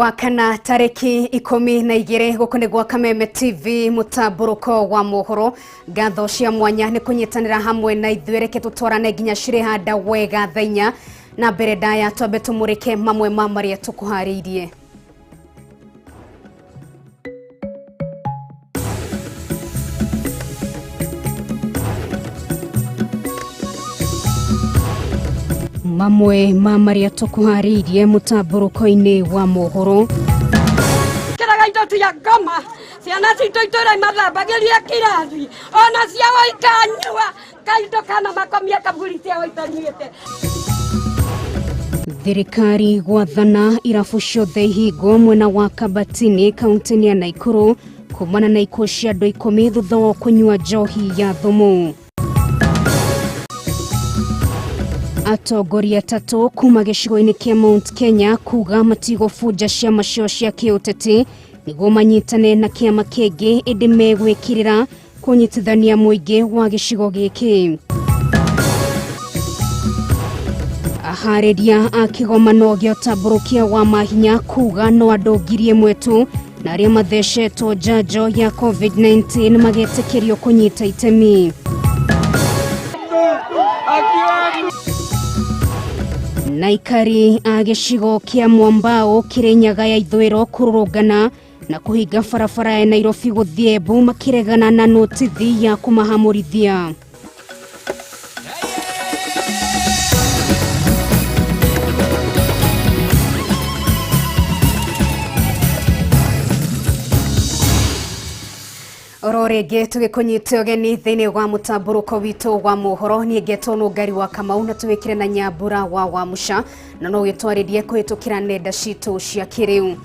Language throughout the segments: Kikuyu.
Wakana tariki 12 guku ni gwa Kameme TV mutamburuko wa mohoro. Ngatho cia mwanya ni kunyitanira hamwe na ithuĩ, reke tutwarane nginya cirihanda wega thainya na mbere ndaya twambe tumurike mamwe ma maria tukuhariirie. Mamwe ma maria tukuhariirie mutamburuko-ini wa mohoro. Kiraga indo cia ngoma, ciana citũ itũra imathambagiria kirathi, ona ciao ikanyua kaindo kana makomia kaburi ciao itanyuĩte. Thirikari gwathana irabu ciothe ihingwo mwena wa Kabatini kaunti-inĩ ya Naikuru kumana na ikuũ cia andũ 10 thutha wa kũnyua njohi ya thumu. Atongoria atatũ kuma gĩcigo-inĩ kĩa Mount Kenya kuga matigũbunja ciama ciao cia kĩũteti nĩguo manyitane na kĩama kĩngĩ, ĩndĩ megwĩkĩrĩra kũnyitithania mũingĩ wa gĩcigo gĩkĩ. Aharĩria a kĩgomano gĩa ũtambũrũkia wa mahinya kuga no andũ 1,000 tu na arĩa mathecetwo njanjo ya COVID-19 magetĩkĩrio kũnyita itemi. Na aikari a gĩcigo kĩa Mwambao Kĩrĩnyaga ya ithũĩro kũrũrũngana na kũhinga barabara ya Nairobi gũthiĩ Embu makĩregana na notithi ya kũmahamũrithia. Oro rĩngĩ tũgĩkũnyita ũgeni thĩinĩ wa mũtambũrũko witũ wa mohoro, niĩ ngetwo Nũngari wa Kamau na tũgĩkĩre na Nyambura wa Wamuca na no gĩtwarĩrie kũhĩtũkĩra nenda citũ cia kĩrĩu.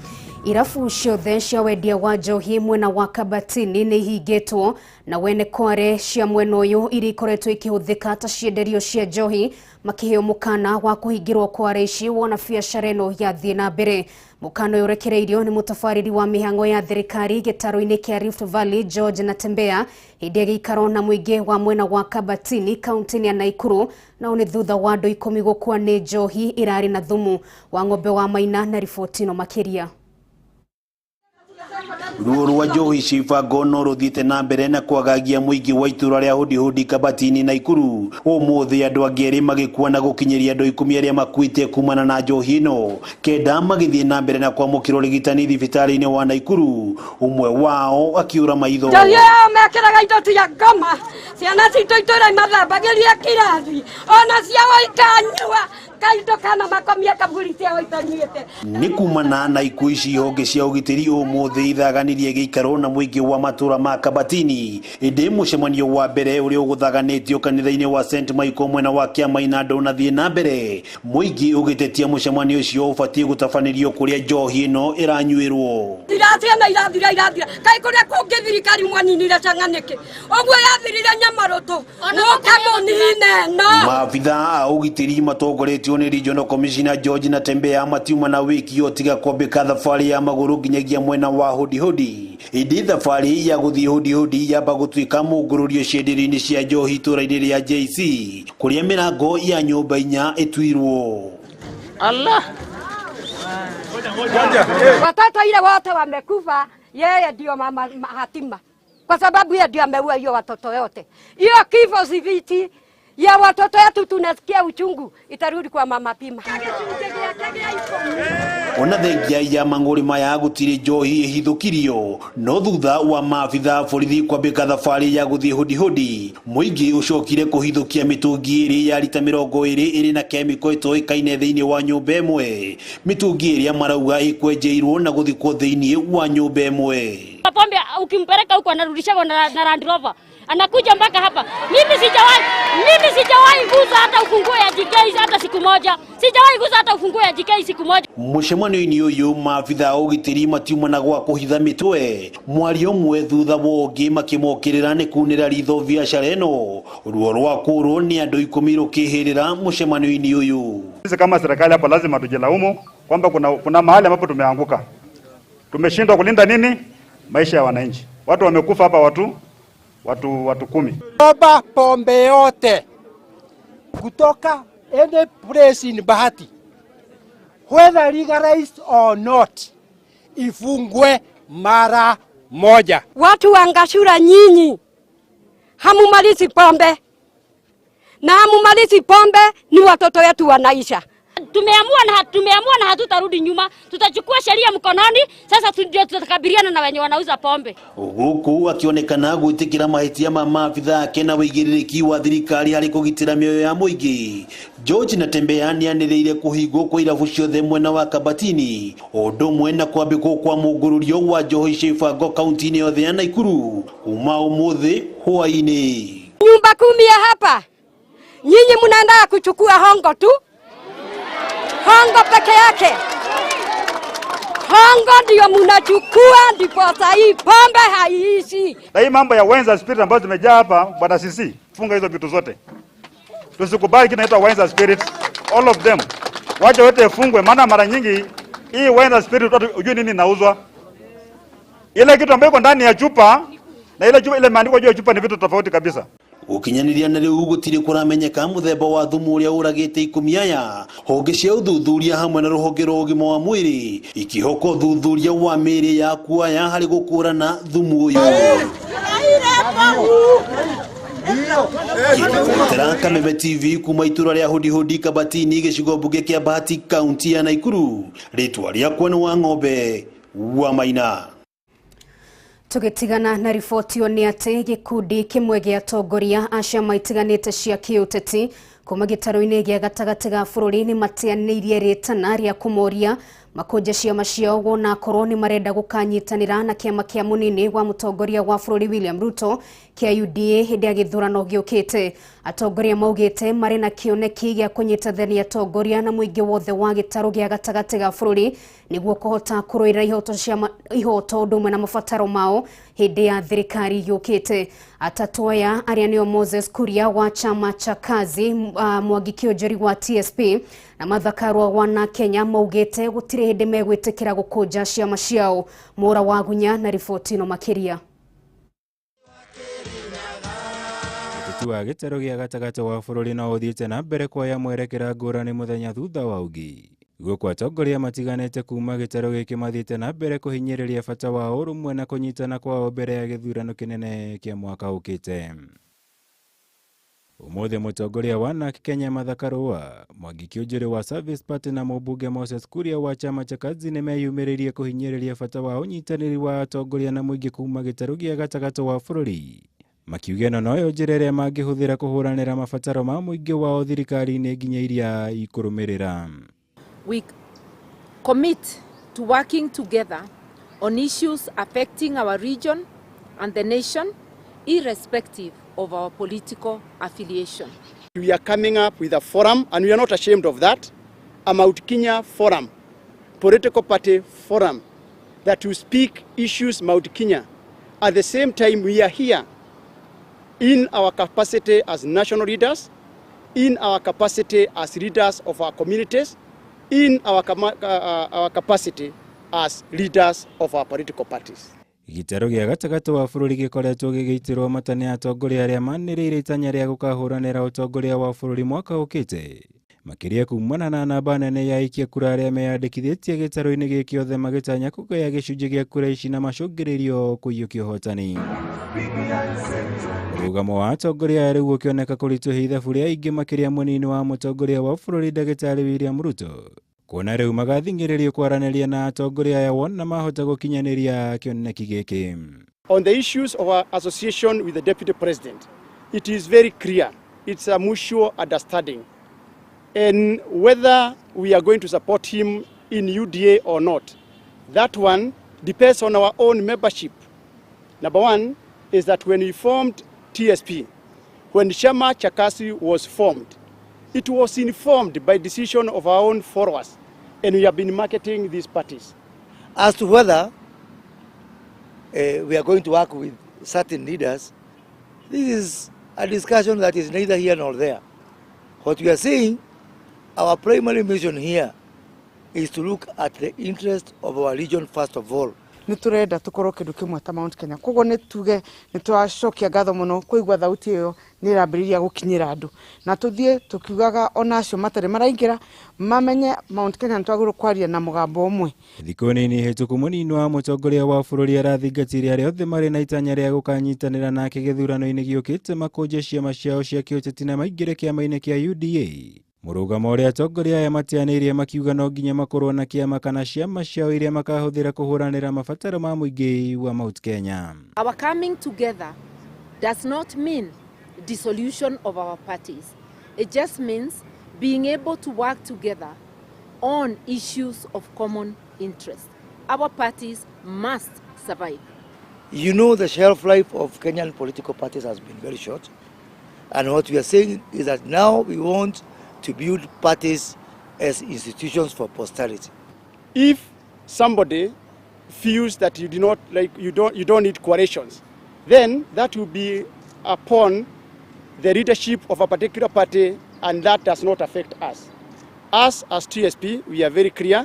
Irabu ciothe cia wendia wa njohi mwena wa Kabatini nĩ ihingĩtwo na wene kware cia mwena ũyũ iria ikoretwo ikĩhũthĩka ta cienderio cia njohi makĩheo mũkana wa kũhingĩrwo kware ici wona biacara ĩno yathiĩ na mbere. Mũkana ũyũ ũrekereirio nĩ mũtabarĩri wa mĩhang'o ya thirikari gĩtarũ-inĩ kĩa Rift Valley George Natembeya hĩndĩ ya gĩikaro na mũingĩ wa mwena wa Kabatini kaunti-inĩ ya Naikuru, nao nĩ thutha wa andũ 10 gũkua nĩ njohi ĩrarĩ na thumu. Wa ng'ombe wa Maina na riboti ĩno makĩria. Ruo rwa njohi cibango no rũthiĩte na mbere na kwagagia mũingĩ wa itũra rĩa Hũdihũdi Kabatini Naikuru. Ũmũthĩ andũ angĩ erĩ magĩkua na gũkinyĩria andũ 10 arĩa makuĩte kumana na njohi ĩno, 9 magĩthiĩ na mbere na kwamũkĩrwo ũrigitani thibitarĩ-inĩ wa Naikuru, ũmwe wao akiũra maitho. Njohi ĩyo mekĩraga indo cia ngoma, ciana citũ itũra imathambagĩria kirathi, ona ciao ikanyua kaindo kana makomia kaburi ciao itanyuĩte. Nĩ kumana na ikuũ ici honge cia ũgitĩri ũmũthĩ ithaganirie gĩikaro na mũingĩ wa matũra ma Kabatini, ĩndĩ mũcemanio wa mbere ũrĩa ũgũthaganĩtio kanitha-inĩ wa St Michael mwena wa Kĩamaina ndũnathiĩ na mbere, mũingĩ ũgĩtetia mũcemanio ũcio ũbatiĩ gũtabanĩrio kũrĩa njohi ĩno ĩranyuĩrwo. Iraciana irathira irathira, kaĩ kũrĩa kũngĩ thirikari mwaninire canga nĩkĩ? Ũguo yathirire Nyamarũtũ, mũke mũnine no. Maabitha a ũgitĩri matongoretio nĩ Regional Commissioner George Natembeya matiuma na wĩkio tiga kwambĩka thabarĩ ya magũrũ nginyagia mwena wa Hũdihũdi. Ĩndĩ thabarĩ ya gũthiĩ Hũdihũdi yamba gũtuĩka mũngũrũrio cienderio-inĩ cia njohi itũũra-inĩ rĩa JC kũrĩa mĩrango ya nyũmba 4 ĩtuirwo. Allah. Watoto ile wote wamekufa, yeye ndio mama hatima. Kwa sababu yeye ndio ameua hiyo watoto yote. Hiyo kifo siviti ya watoto yetu tunasikia uchungu, itarudi kwa mama Pima. Ona thengia ya mang'ũrĩ maya gũtirĩ njohi ĩhithũkirio, no thutha wa maabitha borithi kwambĩka thabarĩ ya gũthiĩ Hũdihũdi, mũingĩ ũcokire kũhithũkia mĩtũngi ĩrĩ ya rita 20 ĩrĩ na kemiko ĩtoĩkaine thĩinĩ wa nyũmba ĩmwe. Mĩtũngi ĩrĩa marauga ĩkwenjeirwo na gũthikwo thĩinĩ wa nyũmba ĩmwe. Pombe ukimpeleka huko anarudisha na Land Rover. Anakuja mpaka hapa. Mimi sijawahi guza hata ufunguo ya GK hata siku moja. Sijawahi guza hata ufunguo ya GK siku moja. Mũcemanio-inĩ ũyũ maabitha a ũgitĩri matiuma na gwa kũhitha mĩtwe. Mwario ũmwe thutha wa ũngĩ makĩmokĩrĩra nĩ kunĩra ritho biacara ĩno. Ruo rwa kũrwo nĩ andũ 10 rũkĩhĩrĩra mũcemanio-inĩ ũyũ. Sisi kama serikali hapa lazima tujilaumu kwamba kuna mahali ambapo tumeanguka. Tumeshindwa kulinda nini? Maisha ya wananchi. Watu wamekufa hapa watu 10. Toba pombe yote kutoka any place in Bahati, whether legalized or not, ifungwe mara moja. Watu wa Ngashura, nyinyi hamumalizi pombe, na hamumalizi pombe ni watoto wetu wanaisha. Tumeamua na hatutarudi nyuma, tutachukua sheria mkononi. Sasa ndio tutakabiliana na wenye wanauza pombe. Guku akionekana gwitikira mahitia ma maabitha ake na wĩigĩrĩrĩki wa thirikari harĩ kũgitĩra mĩoyo ya mũingĩ. George Natembeya nĩanĩrĩire kũhingwo kwa irabu ciothe mwena wa Kabatini, ũndũ ũmwe na kwambĩkwo kwa mũngũrũrio wa njohi cia ibango kaunti-inĩ yothe ya Nakuru kuma ũmũthĩ hwaĩ-inĩ. Nyumba 10 ya hapa, nyinyi mnaenda kuchukua hongo tu, hongo peke yake, hongo ndio mnachukua, ndipo hii pombe haiishi. Na hii mambo ya wines and spirit ambazo zimejaa hapa, bwana sisi funga hizo vitu zote. Tusikubali kinaitwa wines and spirits, all of them. Wacha wote ifungwe, maana mara nyingi hii wines and spirit watu hujui nini inauzwa. Ile kitu ambayo iko ndani ya chupa na ile chupa ile imeandikwa juu ya chupa ni vitu tofauti kabisa. Gukinyaniria na riu gutiri kuramenyeka muthemba wa thumu uria uragite 10 aya. Honge cia uthuthuria hamwe na ruhonge rwa ugima wa mwiri ikihoko uthuthuria wa miri ya kuaya hari gukurana thumu uyu. Ngiribotera Kameme TV kuma itura ria Hudi Hudi Kabatini gicigo mbunge kia Bahati kaunti ya Nakuru. Ritwa riakwa ni wa ng'ombe wa Maina. Tugitigana na riboti ni ati gikundi kimwe gia atongoria a ciama itiganite cia kiuteti kuma gĩtarũ-inĩ gĩa gatagatĩ ga bũrũri nĩ mateanĩirie rĩtana rĩa kũmoria makũnje ciama ciao wona akorwo nĩ marenda gũkanyitanĩra na kĩama kĩa mũnini wa mũtongoria wa bũrũri William Ruto kĩa UDA hĩndĩ ya gĩthurano gĩũkĩte. Atongoria maugĩte marĩ na kĩoneki gĩa kũnyitithania atongoria na mũingĩ wothe wa gĩtarũ gĩa gatagatĩ ga bũrũri nĩguo kũhota kũrũĩrĩra ihoto cia ihoto ũndũ ũmwe na mabataro mao hĩndĩ ya thirikari yũkĩte. Atatũ aya arĩa nĩo Moses Kuria wa chama cha Kazi, Mwangi Kĩonjori wa TSP na Martha Karua wa na Kenya maugĩte gũtirĩ hĩndĩ megwĩtĩkĩra gũkũnja ciama ciao. Mũra wa Gunya na riboti ĩno makĩria. Ũteti wa gĩtarũ gĩa gatagatĩ wa bũrũri no ũthiĩte na mbere kuoya mwerekera ngũrani mũthenya thutha wa ũngĩ. Gũkũ atongoria matiganĩte kuma gĩtarũ gĩkĩ mathiĩte na mbere kũhinyĩrĩria bata wa ũrũmwe na kũnyitana kwao mbere ya gĩthurano kĩnene kĩa mwaka ũkĩte. Ũmũthĩ mũtongoria wa NARC Kenya Martha Karua, Mwangi Kĩonjori wa Service Party na mũmbunge Moses Kuria wa chama cha Kazi nĩmeyumĩrĩirie kũhinyĩrĩria bata wa ũnyitanĩri wa atongoria na mũingĩ kuma gĩtarũ gĩa gatagatĩ wa bũrũri, makiuga ĩno noyo njĩra ĩrĩa mangĩhũthĩra kũhũranĩra mabataro ma mũingĩ wao thirikari-inĩ nginya iria ikũrũmĩrĩra. We commit to working together on issues affecting our region and the nation, irrespective of our political affiliation. We are coming up with a forum, and we are not ashamed of that, a Mount Kenya forum, political party forum, that will speak issues Mount Kenya. At the same time, we are here in our capacity as national leaders, in our capacity as leaders of our communities, in our capacity as leaders of our political parties. Gĩtarũ gĩa gatagatĩ wa bũrũri gĩkoretwo gĩgĩitĩrwo mata nĩ atongoria arĩa manĩrĩire itanya rĩa gũkahũranĩra ũtongoria wa bũrũri mwaka ũkĩte, makĩria kumana na namba nene ya aikia kura arĩa meyandĩkithĩtie gĩtarũ-inĩ gĩkĩ othe magĩtanya kũgaya gĩcunjĩ gĩa kura ici na macũngĩrĩrio kũiyũkia ũhotani. Mũrũgamo wa atongoria aya rĩu ũkĩoneka kũritũhia ithabu rĩa aingĩ makĩria mũnini wa mũtongoria wa bũrũri ndagĩtarĩ William Ruto, kuona rĩu magathing'ĩrĩrio kwaranĩria na atongoria aya wona mahota gũkinyanĩria kĩoneki gĩkĩ. On the issues of our association with the deputy president, it is very clear, it's a mutual understanding. And whether we are going to support him in UDA or not, that one depends on our own membership. Number one is that when we formed TSP, when Chama cha Kazi was formed, it was informed by decision of our own followers, and we have been marketing these parties. As to whether we are going to work with certain leaders, this is a discussion that is neither here nor there. What we are saying, our primary mission here is to look at the interest of our region first of all. Nĩ tũrenda tũkorwo kĩndũ kĩmwe ta Mount Kenya. Koguo nĩ tuge nĩ tũracokia ngatho mũno kũigua thauti ĩyo nĩ ĩrambĩrĩria gũkinyĩra andũ, na tũthiĩ tũkiugaga ona acio matarĩ maraingĩra mamenye Mount Kenya nĩ twagĩrĩirwo kwaria na mũgambo ũmwe. Thikũ nini hĩtũku mũnini wa mũtongoria wa bũrũri arathingatire arĩa othe marĩ na itanya rĩa gũkanyitanĩra nake gĩthurano-inĩ gĩũkĩte makũnje ciama ciao cia kĩũteti na maingĩre kĩama-inĩ kĩa UDA. Mũrũgamo ũrĩa atongoria aya matianĩirie makiuga no nginya makorwo na kĩama kana ciama ciao iria makahũthĩra kũhũranĩra mabataro ma mũingĩ wa Mount Kenya. Our coming together does not mean dissolution of our parties. It just means being able to work together on issues of common interest. Our parties must survive. You know, the shelf life of Kenyan political parties has been very short. And what we are saying is that now we want to build parties as institutions for posterity. If somebody feels that you do not like you don't need coalitions, then that will be upon the leadership of a particular party, and that does not affect us. Us as TSP, we are very clear.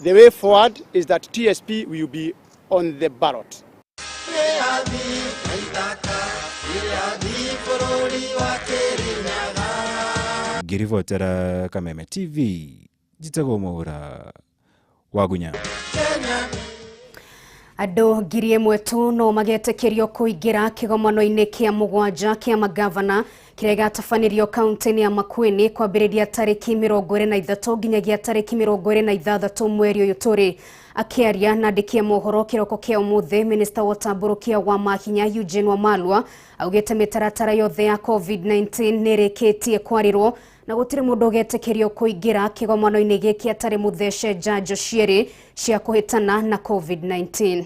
The way forward is that TSP will be on the ballot. Ngĩribotera Kameme TV, njĩtagwo Mwaura Wagunya. Andũ 1,000 tu no magetĩkĩrio kũingĩra kĩgomano-inĩ kĩa mũgwanja kĩa magavana kĩrĩa gĩgatabanĩrio kaunti-inĩ ya Makueni kwambĩrĩria tarĩki 23 nginyagia tarĩki 26 mweri ũyũ tũrĩ. Akĩaria na andĩki a mohoro kĩroko kĩa ũmũthĩ, minista wa ũtambũrũkia wa mahinya Eugene Wamalwa augĩte mĩtaratara yothe ya COVID-19 nĩ ĩrĩkĩtie kwarĩrwo na gũtirĩ mũndũ ũgetĩkĩrio kũingĩra kĩgomano-inĩ gĩkĩ atarĩ mũthece njanjo cierĩ cia kũhĩtana na COVID-19.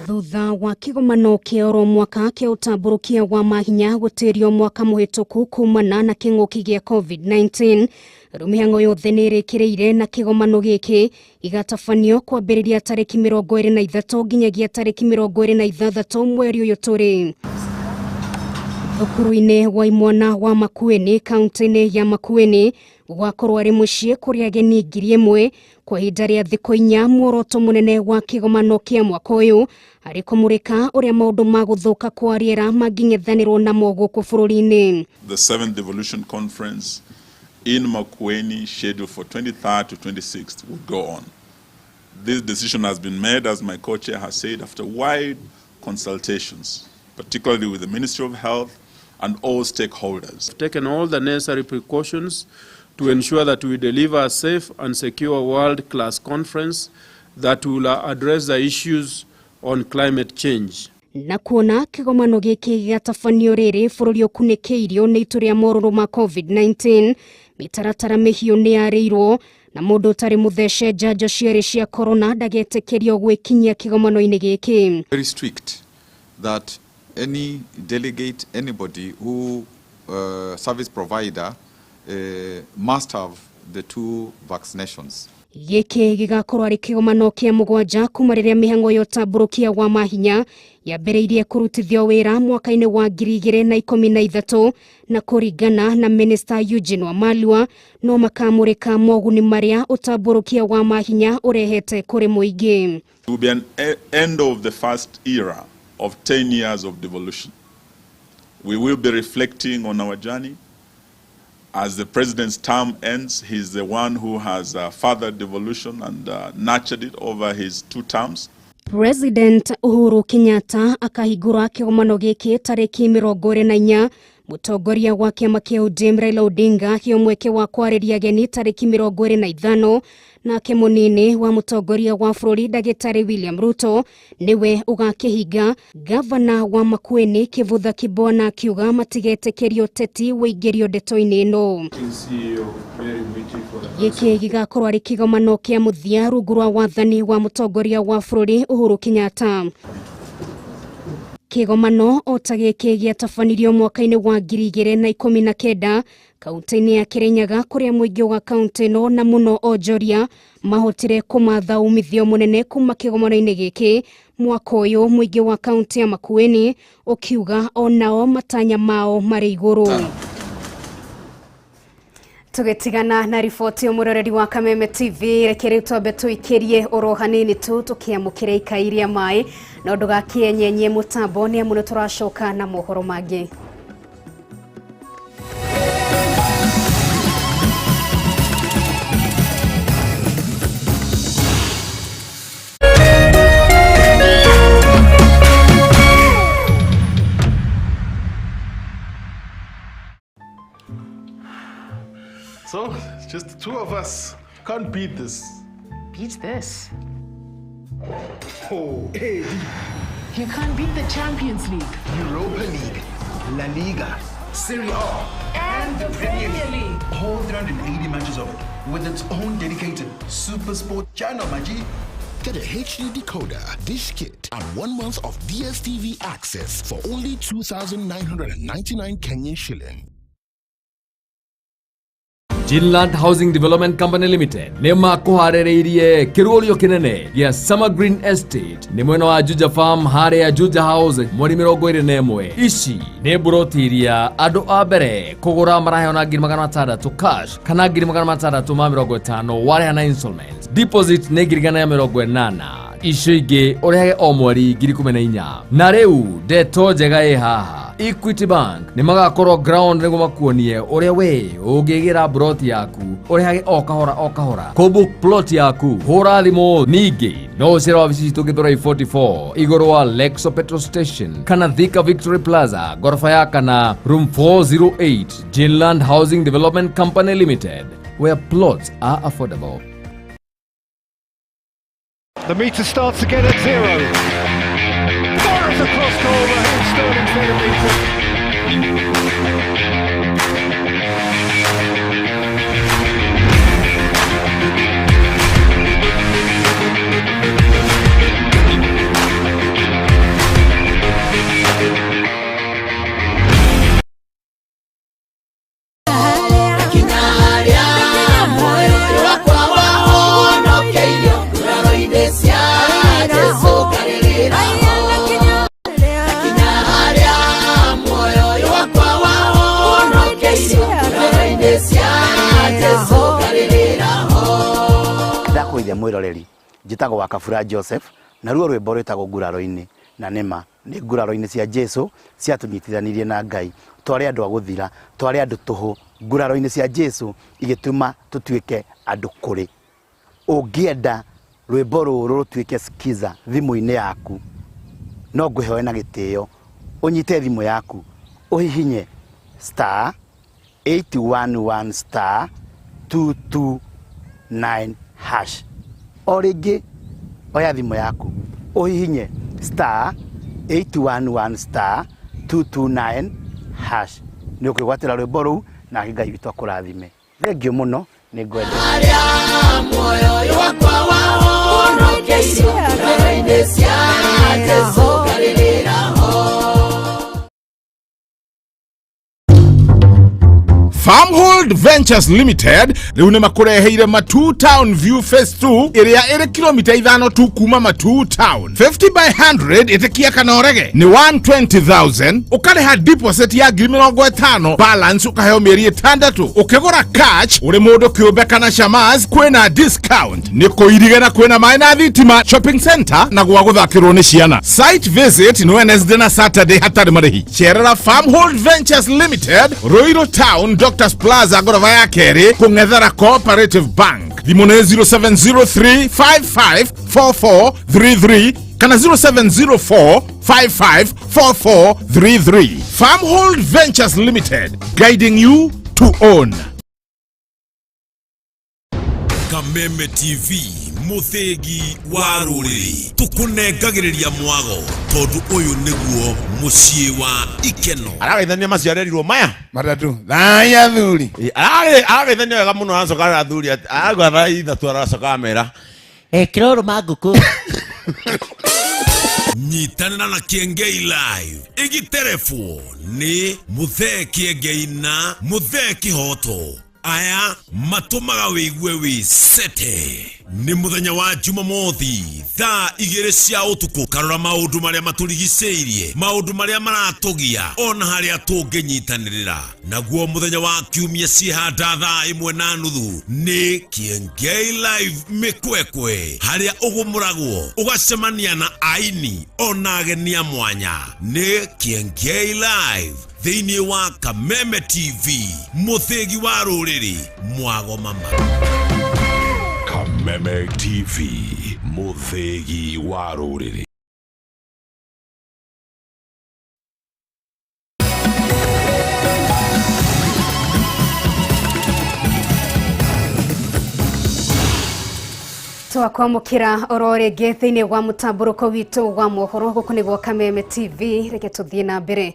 Thutha wa kĩgomano kĩa oro mwaka kĩa ũtambũrũkia wa mahinya gũtĩrio mwaka mũhĩtũku kumana na kĩng'ũki gĩa COVID-19, rĩu mĩhang'o yothe nĩ ĩrĩkĩrĩire na kĩgomano gĩkĩ gĩgatabanio kwambĩrĩria tarĩki 23 nginyagia tarĩki 26 mweri ũyũ tũrĩ. Thukuru-inĩ wa imwana wa Makueni kaunti-inĩ ya Makueni gwakorwo arĩ mũciĩ kũrĩ ageni 1,000 kwa ihinda rĩa thikũ 4. Muoroto mũnene wa kĩgomano kĩa mwaka ũyũ harĩ kũmũrĩka ũrĩa maũndũ ma gũthũka kwa rĩera mangĩng'ethanĩrwo namo gũkũ bũrũri-inĩ. The seventh Devolution Conference in Makueni, scheduled for 23rd to 26th, will go on. This decision has been made, as my co-chair has said, after wide consultations, particularly with the Ministry of Health and all stakeholders. Taken all the necessary precautions to ensure that we deliver a safe and secure world-class conference that will address the issues on climate change. Na kuona kĩgomano gĩkĩ gĩgatabanio rĩrĩ bũrũri ũkunĩkĩirio nĩ itu rĩa morũrũ ma COVID-19, mĩtaratara mĩhiũ nĩ yarĩirwo na mũndũ ũtarĩ mũthece njanjo cierĩ cia corona ndagetĩkĩrio gwĩkinyia kĩgomano-inĩ gĩkĩ. Very strict that any delegate, anybody who service provider must have the two vaccinations. Gĩkĩ gĩgakorwo arĩ kĩgomano kĩa mũgwanja kuma rĩrĩa mĩhang'o ya ũtambũrũkia wa mahinya yambĩrĩirie kũrutithio wĩra mwaka-inĩ wa 2013, na kũringana na minista Eugene Wamalwa no makamũrĩka moguni marĩa ũtambũrũkia wa mahinya ũrehete kũrĩ mũingĩ. It will be an end of the first era of 10 years of devolution. We will be reflecting on our journey. As the president's term ends, he's the one who has fathered devolution and nurtured it over his two terms. President Uhuru Kenyatta akahingũra kĩgomano gĩkĩ tarĩki 24. Mũtongoria wa kĩama kĩa ODM Raila Odinga aheo mweke wa kwarĩria ageni tarĩki 25, nake mũnini wa mũtongoria wa bũrũri ndagĩtarĩ William Ruto nĩwe ũgakĩhinga. Gavana wa Makueni Kivutha Kibwana akiuga matigetĩkĩrio ũteti wĩingĩrio ndeto-inĩ ĩno. Gĩkĩ gĩgakorwo arĩ kĩgomano kĩa mũthia rungu rwa wathani wa mũtongoria wa bũrũri Uhuru Kenyatta. Kĩgomano o ta gĩkĩ gĩatabanirio mwaka-inĩ wa 2019 kaunti-inĩ ya Kirinyaga, kũrĩa mũingĩ wa kaunti ĩno na mũno onjoria mahotire kũmatha umithio mũnene kuma kĩgomano-inĩ gĩkĩ. Mwaka ũyũ mũingĩ wa kaunti ya Makueni ũkiuga onao matanya mao marĩ igũrũ. Tũgĩtigana na riboti mũroreri wa Kameme TV, reke rĩu twambe tũikĩrie oro hanini tu tũkĩamũkĩra ikai rĩa maĩ, no ndũgakĩenyenyie mũtambo nĩ amu nĩ tũracoka na mohoro mangĩ. So, it's just the two of us. Can't beat this. Beat this. Oh, hey. You can't beat the Champions League, Europa League, La Liga, Serie A, and the Premier League. All 380 matches of it, with its own dedicated Super Sport channel, my G. Get a HD decoder, dish kit, and 1 month of DSTV access for only 2,999 Kenyan shilling. Jinland Housing Development Company Limited nĩ makũharĩrĩirie kĩrũrio kĩnene gĩa Summer Green Estate nĩ mwena wa Juja Farm harĩa Juja House mweri 21. Ici nĩ mburoti iria andũ a mbere kũgũra maraheo na 600,000 cash kana 650,000 warĩha na installment. Deposit nĩ 180,000, icio ingĩ ũrĩhage o mweri 14,000. Na rĩu ndeto njega ĩ haha, Equity Bank nĩ magakorwo ground nĩguo makuonie ũrĩa we ũngĩgĩra plot yaku ũrĩhage o kahora o kahora. Kũbook plot yaku hũra thimũ. Ningĩ no ũcere wabici citũ Githurai 44 igũrũ wa Lexo Petrol Station kana Thika Victory Plaza ngoroba ya kana room 408. Jinland Housing Development Company Limited, where plots are affordable. The meter starts again at zero. Fires across goal, Raheem Sterling's there to meet it. Ndakũithia mwĩroreri, njĩtagwo wa Kabura Joseph, na ruo rwĩmbo rwĩtagwo nguraro-inĩ, na nĩma nĩ nguraro-inĩ cia Jesu ciatũnyitithanirie na Ngai. Twarĩ andũ a gũthira, twarĩ andũ tũhũ, nguraro-inĩ cia Jesu igĩtũma tũtuĩke andũ kũrĩ. Ũngĩenda rwĩmbo rũrũ rũtuĩke skiza thimũ-inĩ yaku, no ngwĩhoe na gĩtĩo ũnyite thimũ yaku ũhihinye star 811 star 229 hash. O rĩngĩ oya thimũ yaku ũhihinye star 811 star 229 hash, nĩ ũkwĩgwatĩra rwĩmbo rũu, nake Ngai witũ akũrathime. Thengiũ mũno, nĩ ngwendete. Farmhold Ventures Limited rĩu nĩ makũreheire Matuu Town View Phase 2 ĩrĩa ĩrĩ kilomita 5 tu kuma Matuu Town. 50 by 100 ĩtĩkia kana ũrege nĩ 120,000, ũkarĩha deposit ya 50,000, balance ũkaheo mĩeri 6. Ũkĩgũra cash ũrĩ mũndũ kĩũmbe kana shamas kwĩna discount. Nĩ kũirige na kwĩna maĩ na thitima, shopping center na gwa gũthakĩrwo nĩ ciana. Site visit nĩ Wednesday na Saturday hatarĩ marĩhi. Cerera Farmhold Ventures Limited, Ruiru Town, Doctors Plaza ngoroba ya kerĩ kũng'ethera Cooperative Bank. Thimũ nĩ 0703 554433 kana 0704 554433. Farmhold Ventures Limited, guiding you to own. Kameme TV, muthegi wa rũrĩrĩ, tũkũnengagĩrĩria mwago tondũ ũyũ nĩguo mũciĩ wa ikeno. Aragaithania macio arerirwo maya matatu thaya thuri. Aragaithania wega mũno, aracoka athuri aragwa thaa 3 aracoka amera ekĩra ũrũma ngũkũ. Nyitanĩra na Kĩengei Live ĩgĩterebwo nĩ Mũthee Kĩengei na Mũthee Kĩhoto. Aya matũmaga wĩigue wĩ sete. Nĩ mũthenya wa Jumamothi thaa 2 cia ũtukũ karora maũndũ marĩa matũrigicĩirie, maũndũ marĩa maratũgia ona harĩa tũngĩnyitanĩrĩra. Naguo mũthenya wa kiumia ciĩhanda thaa 1:30 nĩ Kiengei Live Mĩkwekwe, harĩa ũgũmũragwo ũgacemania na aini ona ageni a mwanya. Nĩ Kiengei Live thĩinĩ wa Kameme TV, mũthĩgi wa rũrĩrĩ, mwago mama. Kameme TV, mũthĩgi wa rũrĩrĩ. Twakwamũkĩra oro rĩngĩ thĩinĩ wa mũtambũrũko witũ wa mohoro gũkũ nĩguo Kameme TV. Reke tũthiĩ na mbere.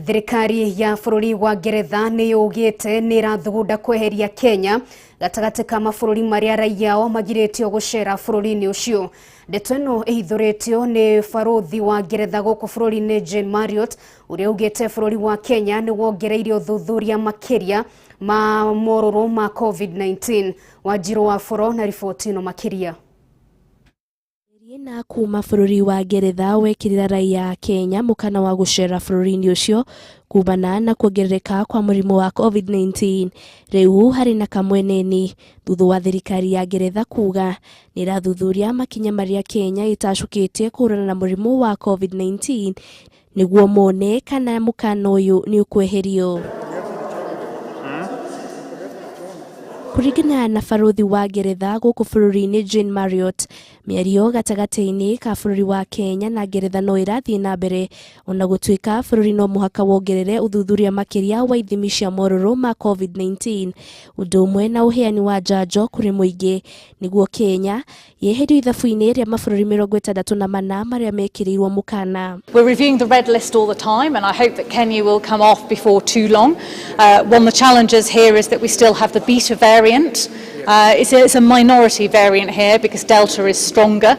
Thirikari ya bũrũri wa Ngeretha nĩ yugĩte nĩ ĩrathugunda kweheria Kenya gatagatĩ ka mabũrũri marĩa raia ao magirĩtio gũcera bũrũri-inĩ ũcio. Ndeto ĩno ĩhithũrĩtio nĩ barũthi wa Ngeretha gũkũ bũrũri-inĩ Jane Marriott, ũrĩa ugĩte bũrũri wa Kenya nĩ wongereire ũthuthuria makĩria ma morũrũ ma COVID-19. Wanjiru wa Boro na riboti ĩno makĩria. Na kuma bũrũri wa Ngeretha wekĩrĩra raia a Kenya mũkana wa gũcera bũrũri-inĩ ũcio kumana na kuongerereka kwa mũrimũ wa COVID-19. Rĩu harĩ na kamweneni thutha wa thirikari ya Ngeretha kuga nĩ ĩrathuthuria makinya marĩa Kenya ĩtacũkĩtie kũhũrana na mũrimũ wa COVID-19 nĩguo mone kana mũkana ũyũ nĩ ũkweherio. Kũringana na barũthi wa Ngeretha gũkũ bũrũri-inĩ Jane Marriott, mĩario gatagatĩ-inĩ ka bũrũri wa Kenya na Ngeretha no ĩrathiĩ na mbere ona gũtuĩka bũrũri no mũhaka wongerere ũthuthuria makĩria wa ithimi cia morũrũ ma COVID-19, ũndũ ũmwe na ũheani wa njanjo kũrĩ mũingĩ nĩguo Kenya yeherio ithabu-inĩ rĩa mabũrũri 64 marĩa mekĩrĩirwo mũkana. We're reviewing the red list all the time, and I hope that Kenya will come off before too long. One of the challenges here is that we still have the beta variant. It's a minority variant here because Delta is stronger,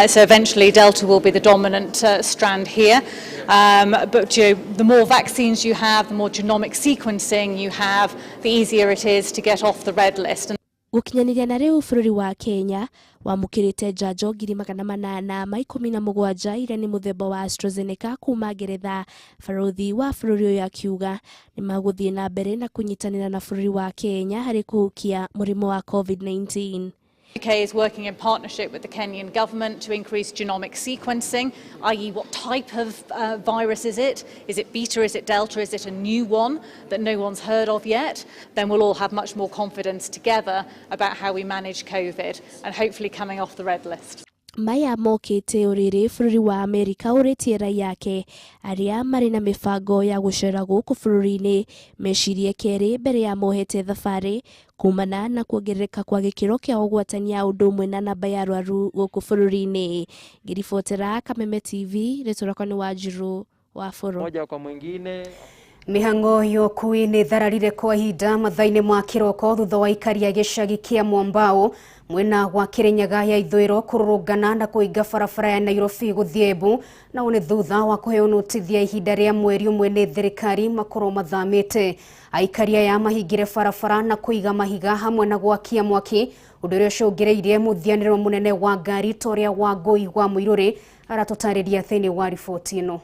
so eventually Delta will be the dominant strand here. But you know, the more vaccines you have, the more genomic sequencing you have, the easier it is to get off the red list. Gũkinyanĩria na rĩu bũrũri wa Kenya wamũkĩrĩte njanjo 817 iria nĩ mũthemba wa AstraZeneca kuma Ngeretha. Barũthi wa bũrũri ũyũ akiuga nĩ magũthiĩ na mbere na kũnyitanĩra na bũrũri wa Kenya harĩ kũhukia mũrimũ wa COVID-19. The UK is working in partnership with the Kenyan government to increase genomic sequencing, i.e. what type of virus is it? Is it beta, is it delta, is it a new one that no one's heard of yet? Then we'll all have much more confidence together about how we manage COVID and hopefully coming off the red list. Maya mokĩte ũrĩrĩ bũrũri wa Amerika ũrĩtie raia ake arĩa marĩ na mĩbango ya gũcera gũkũ bũrũri-inĩ mecirie kerĩ mbere ya mohete thabarĩ kumana na kuongerereka kwa gĩkĩro kĩa ũgwatania ũndũ ũmwe na namba ya arwaru gũkũ bũrũri-inĩ. Ngĩribotera Kameme TV, rĩtwa rĩakwa nĩ Wanjiru wa Boro. Moja kwa mwingine. Mĩhang'o ya ũkui nĩ thararire kwa ihinda mathaa-inĩ ma kĩroko thutha wa aikari a gĩcagi kĩa Mwambao mwena wa Kĩrĩnyaga ya ithũĩro kũrũrũngana na kũhinga barabara ya Nairobi gũthiĩ Embu, na ũũ nĩ thutha wa kũheo notithi ya ihinda rĩa mweri ũmwe nĩ thirikari makorwo mathamĩte. Aikari aya mahingire barabara na kũiga mahiga hamwe na gwakia mwaki, ũndũ ũrĩa ũcũngĩrĩirie mũthianĩro mũnene wa ngari ta ũrĩa Wangũi wa Mũirũrĩ aratũtarĩria thĩinĩ wa riboti ĩno.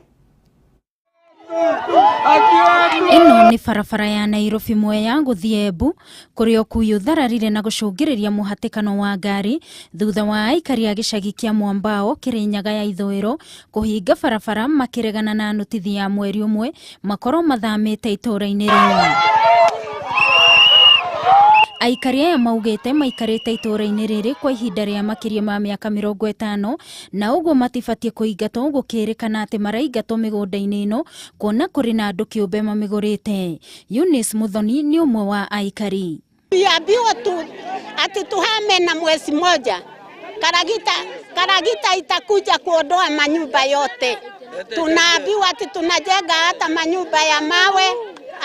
Ĩno nĩ barabara ya Nairobi Mwea gũthiĩ Embu kũrĩa ũkui ũthararire na gũcũngĩrĩria mũhatĩkano wa ngari thutha wa aikari a gĩcagi kĩa Mwambao Kĩrĩnyaga ya ithũĩro kũhinga barabara makĩregana na notithi ya mweri ũmwe makorwo mathamĩte itũũra-inĩ rĩu. Aikari aya maugĩte maikarĩte itũũra-inĩ rĩrĩ kwa ihinda rĩa makĩria ma mĩaka 50 na ũguo matibatiĩ kũingatwo gũkĩrĩkana atĩ maraingatwo mĩgũnda-inĩ ĩno kuona kũrĩ na andũ kĩũmbe mamĩgũrĩte. Eunice Muthoni nĩ ũmwe wa aikari. Tuliambiwa tu ati tuhame na mwezi moja, karagita itakuja kuondoa manyumba yote. Tunaambiwa ati tunajenga hata manyumba ya mawe,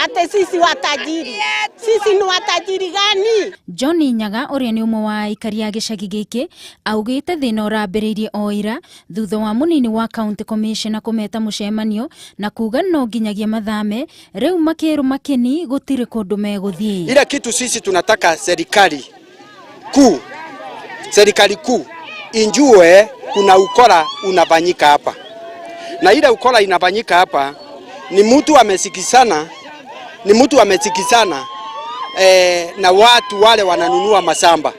Ate sisi watajiri. Sisi ni watajiri gani? John Nyaga ũrĩa nĩ ũmwe wa aikari a gĩcagi gĩkĩ augĩte thĩna ũrambĩrĩirie o ira thutha wa mũnini wa county commissioner kũmeta mũcemanio na kuga no nginyagia mathame rĩu makĩrũ makĩni gũtirĩ kũndũ megũthiĩ. Ila kitu sisi tunataka serikali kuu injue kuna ukora unafanyika hapa, na ile ukora inafanyika hapa ni mtu amesikizana na watu wale wananunua masamba.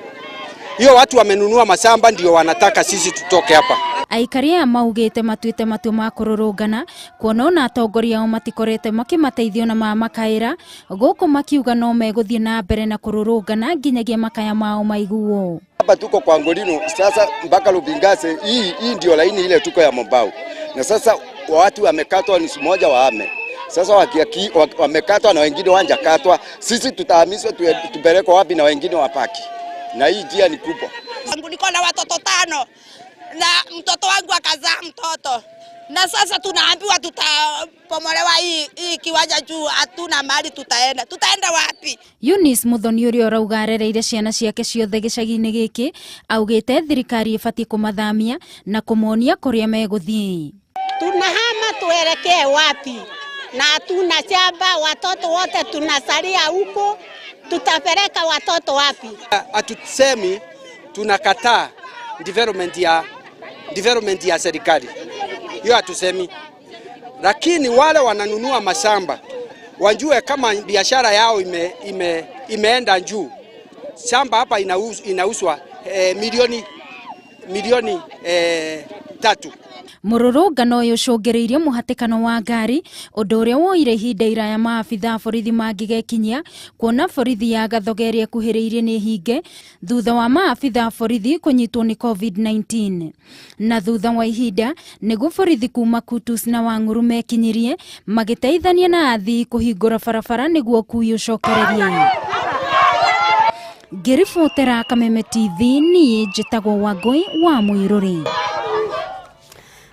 Hiyo watu wamenunua masamba ndio wanataka sisi tutoke hapa. Aikari aya maugite matuite matua ma kũrũrũngana kuona ona atongoria ao matikorete makĩmateithio na mamakaĩra gũkũ makiuga no megũthiĩ na mbere na kũrũrũngana nginyagia makaya mao maiguo. Hapa tuko kwa Ngolino sasa mpaka Lubingase, hii ndio laini ile tuko ya Mombau. Na sasa watu wamekatwa nusu moja waame. Sasa wamekatwa na wengine wanjakatwa, sisi tutahamishwa tupelekwe wapi na wengine wapaki. Na hii njia ni kubwa. Niko na watoto 5 na mtoto wangu akazaa mtoto. Na sasa tunaambiwa tutapomolewa hii kiwanja juu hatuna mali tutaenda. Tutaenda wapi? Eunice Muthoni ũrĩa ũrauga arereire ciana ciake ciothe gĩcagi-inĩ gĩkĩ augĩte thirikari ĩbatiĩ kũmathamia na kũmonia kũrĩa megũthiĩ. Tunahama tuelekee wapi? Na hatuna shamba, watoto wote tunasalia huko, tutapeleka watoto wapi? Hatusemi tunakataa development ya serikali. Hiyo hatusemi. Lakini wale wananunua mashamba wajue kama biashara yao imeenda juu. Shamba hapa inauzwa milioni 3. Mũrũrũngano ũyũ ũcũngĩrĩirie mũhatĩkano wa ngari ũndũ ũrĩa woire ihinda iraya maabitha a borithi mangĩgekinyia kuona borithi ya Gathoga ĩrĩa ĩkuhĩrĩirie nĩ hinge thutha wa maabitha a borithi kũnyitwo nĩ COVID-19. Na thutha wa ihinda nĩguo borithi kuma Kutus na Wang'uru mekinyirie magĩteithania na athii kũhingũra barabara nĩguo ũkui ũcokererie. Ngĩribotera Kameme TV niĩ njĩtagwo Wangũi wa Mũirũrĩ.